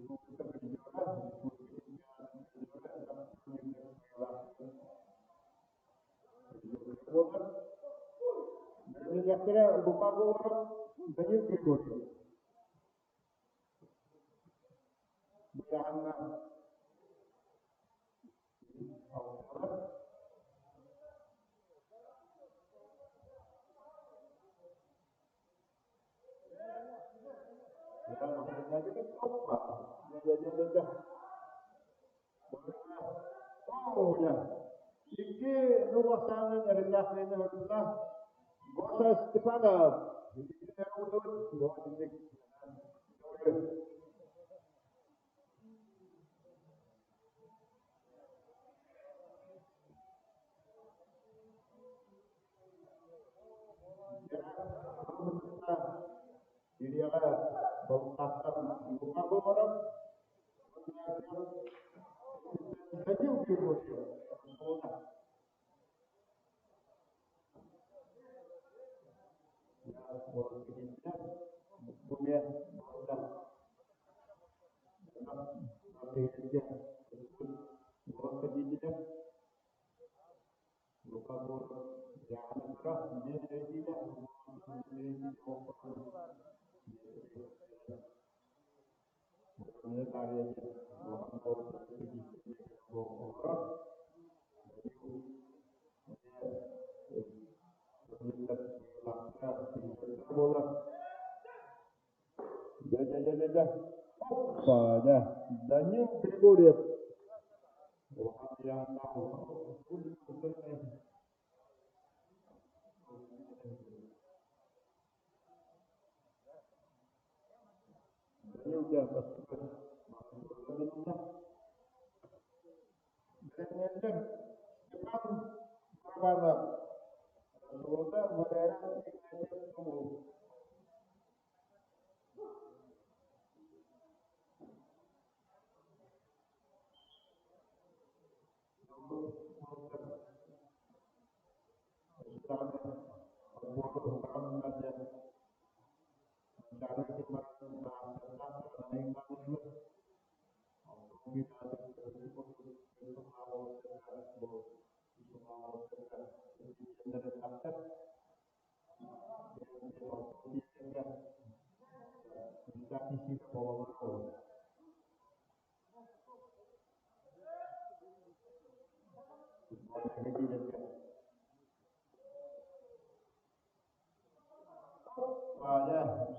Республика призера, республика чемпионатын призера, элбэх турнирдар кыайыылаахтарын призердара буолар. Бэлэмнэниэхтэрэ Лука Говоров, Данил Григорьев. Быйаҥҥа алталар. Икки нугасаанын эрэллээхтэрин ылла Гоша Степанов. Ильяҕа Балкаттан Лука Говоров, Данил Григорьев Дьэ-дьэ-дьэ-дьэ. Оппа, дьэ. Данил Григорьев. Данил дьэ бастакы Бэлэмнэннэр Степан Барабанов, Золото Валера Игнатьев Тумул.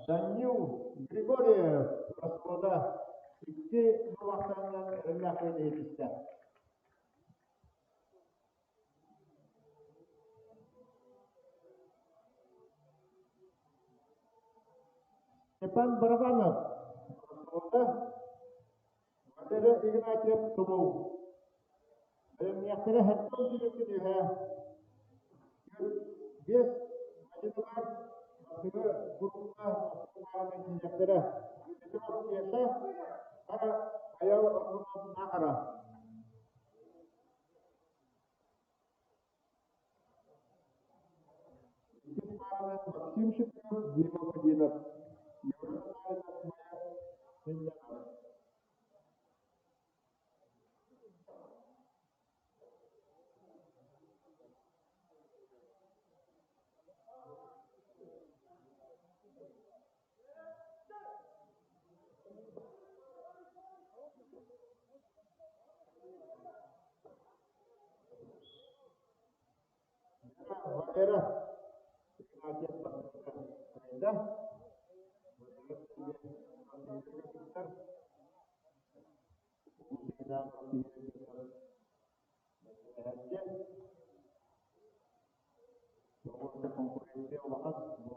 Данил Григорьев Москвада икки нуобахтанан эрэллээхтик иһитистэ. Степан Барабанов Москвада Валерий Игнатьев Тумул Бэлэмниэхтэрэ Хэтон сүрүккүн үһэ биэс мадьынылар бастакы группа бастакы киириэхтэрэ Петров Кеша Хара Айал Аргунов Нахара Иккис пааранан Максим Шевченков, Дима Кудинов, Юрий Татаринов Майа сынньанар. Валера Игнатьев кыайда. Конкуренция улахан бу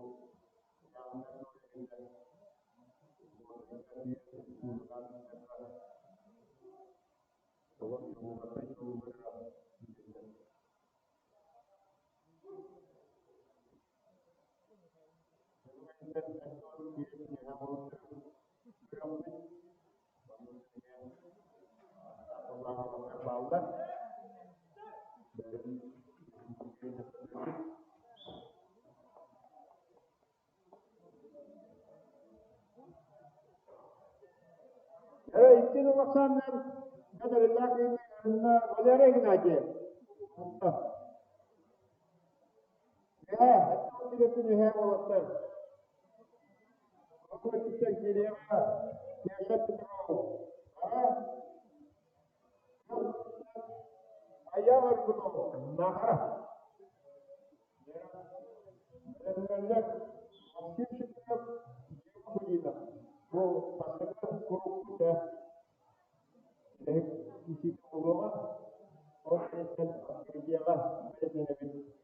Бааллар. Эрэ икки Александр Валерий Игнатьев. Ээ, үһээ уолаттар. Кеша Петров. Айаал Аргунов. Нахара. Бэлэмнэллэр Максим Шипунов, Дима Кудинов. Бу бастакы куруппута итиитэ буолуоҕа. Ол кэнниттэн открытиеҕа бэлэмнэнэбит.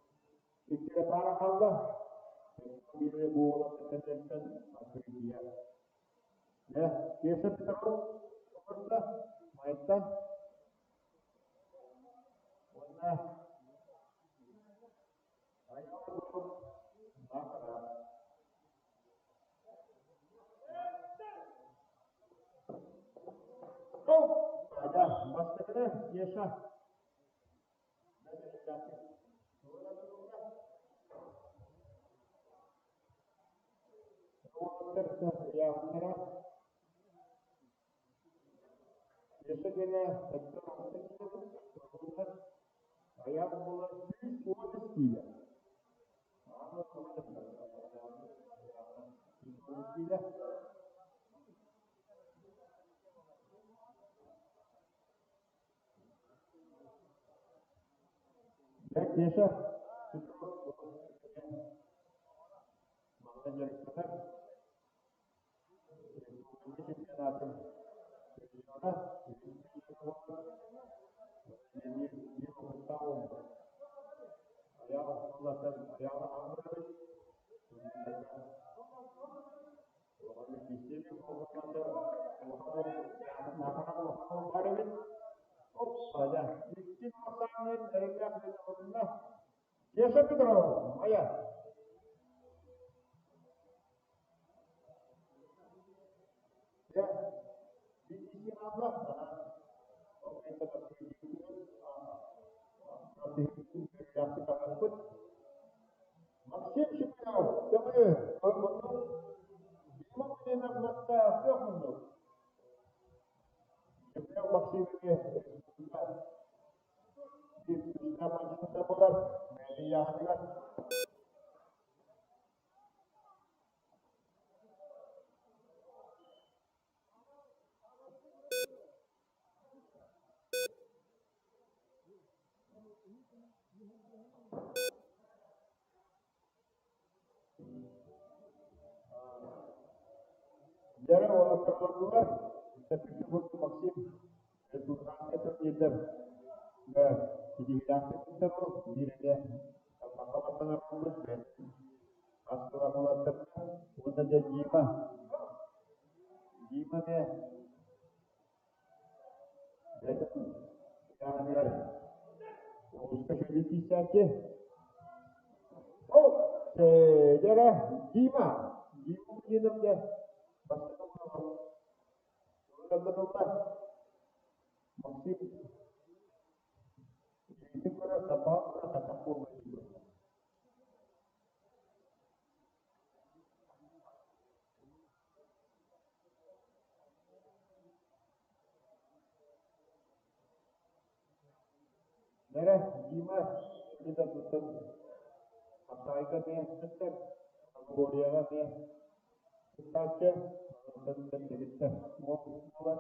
Икки эрэ паара хаалла. Биирэ бу уолаттартан открытие. Дьэ, Кеша Петров оҥордо Майттан. Уонна Бастакыны Кеша Кеша диэнэ айаах буолар 110 киилэ. Киилэ. Дьэ, Кеша, манна дьарыктанар республика чемпионатын призера, Кеша Петров, моя. Максим Шипилев, көмү, Дима Кудинов мастаах муннук. Шипилев Максим эмиэ республика биир күүстээх мадьыныта буолар. Мэйияхтыгар Дьара уолаттарбытыгар Тэппиккэ Максим республиканскай турнирдарга ситиһиилээхтик кыттар биир эмэ тарбахха баттанар буолбут бэйэтин хас сыла уолаттарга уонна дьэ Дима Дима эмиэ бэйэтин ыйааһыныгар улууска үчүгэйдик киирсээччи. Ол дьэ эрэ Дима Дима Кудинов дьэ бастакы Максим илиитин көрөр тарбаҕын көрөр хайдах буолла диир. Дэрэ, Дима туттан хапсаҕайга эмиэ кыттар, категорияҕа эмиэ кыттааччы, онтон дэгиттэр уол буолар.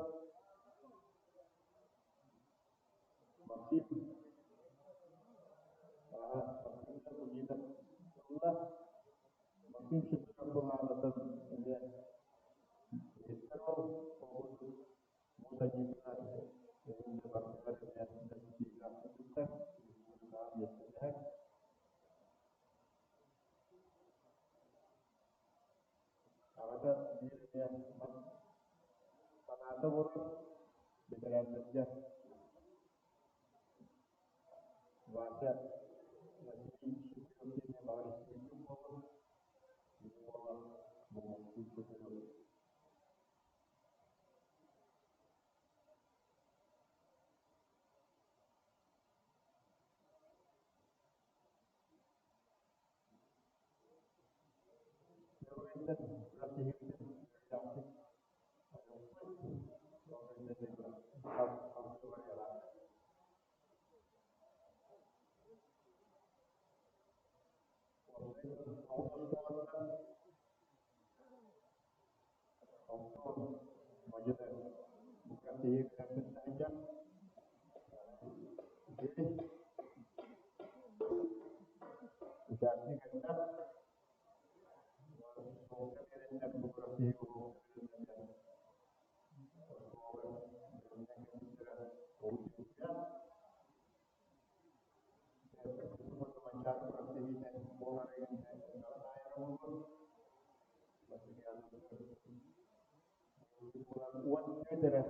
Максим Максим Максим Шевченко былаанатын эмиэ Аҕата биир эмиэ санаата буолар, бэтэрээннэргэ Вася Василий Шевченко диэн баҕар истибиккит буолуо. Кини уола бу Максим Шевченко. Салгыы барыаҕа. Оскуолаттан Онтон мадьыны бу күрэхтэһиигэ кыттан сылдьан ити участник элбэх суолга биэрэннэр бу күрэхтэһиигэ уруоктары оскуола бэлэмнээн кэлбиттэрэ олус үөрүүлээх. Манчаары күрэхтэһиитэ буолар элбэҕи таайара буолуо. 14 эрэ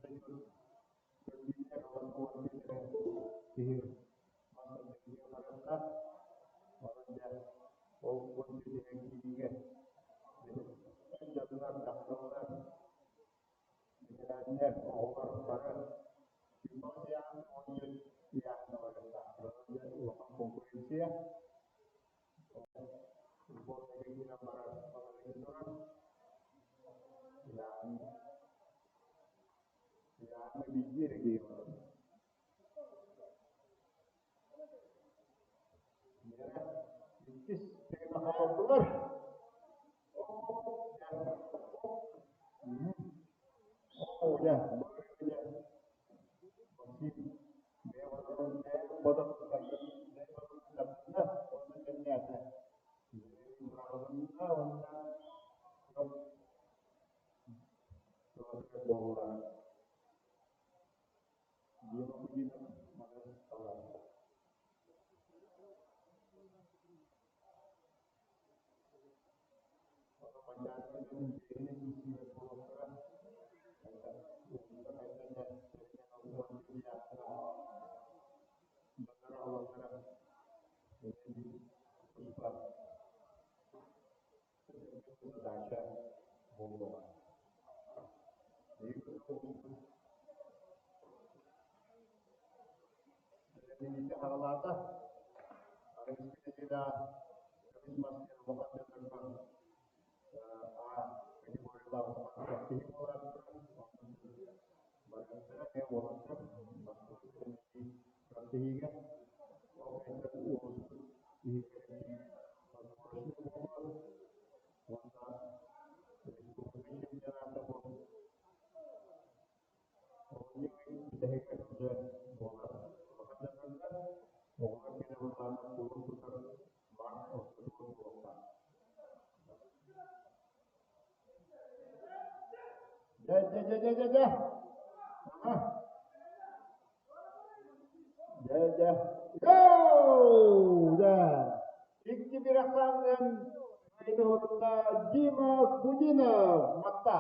14 эрэ киһи мас тардыһыыга барыахтаах. Онон дьэ ол 14 эрэ киириигэ дьоннор, дьахталлар, бэтэрээннэр, оҕолор бары 20 ыйааһын, 14 ыйааһыҥҥа барыахтаахтар. Онон дьэ улахан конкуренция. Сборнайга киирэн барар балаһыанньа турар. Ыйааһын ыйааһыҥҥа биирдии эрэ киһи барар. Миэрэ иккис тэҥҥэ холордулар. Оо, дьэ, дьэ, Максим уонна тэҥнээтэ. Быраҕылынна уонна буолла. Дима Кудинов маны талар. Ону Манчаары бэйэтин киирсиибэт буолуохтара. Улууска хайдах да тэринэн уон ыйаахтара дьонноро аҕалаллара туспа задача буолуоҕа. Бэлэмнэниитэ саҕалаата. Аныгыскы нэдиэлэҕэ көмүс мас диэн улахан дьоннорго А категориялаах улахан күрэхтэһии буолаары турар. Онтон барыахтара эмиэ уолаттар бастакы бэлэмнэнии күрэхтэһиигэ. Ол кэнниттэн улууспут иһигэр отборочнай буолуо уонна республика чемпионата буолуо. Олунньу ый бүтэһигэр дьэ буолар. Улахан дьоннорго оҕолор кэлэ былаана кулун тутар март ортотугар буолуохтаах. Дьэ, дьэ, дьэ, дьэ, дьэ, дьэ. Аха. Дьэ, дьэ. Гоу! Дьэ. Икки бирахааннын Дима Кудинов Матта.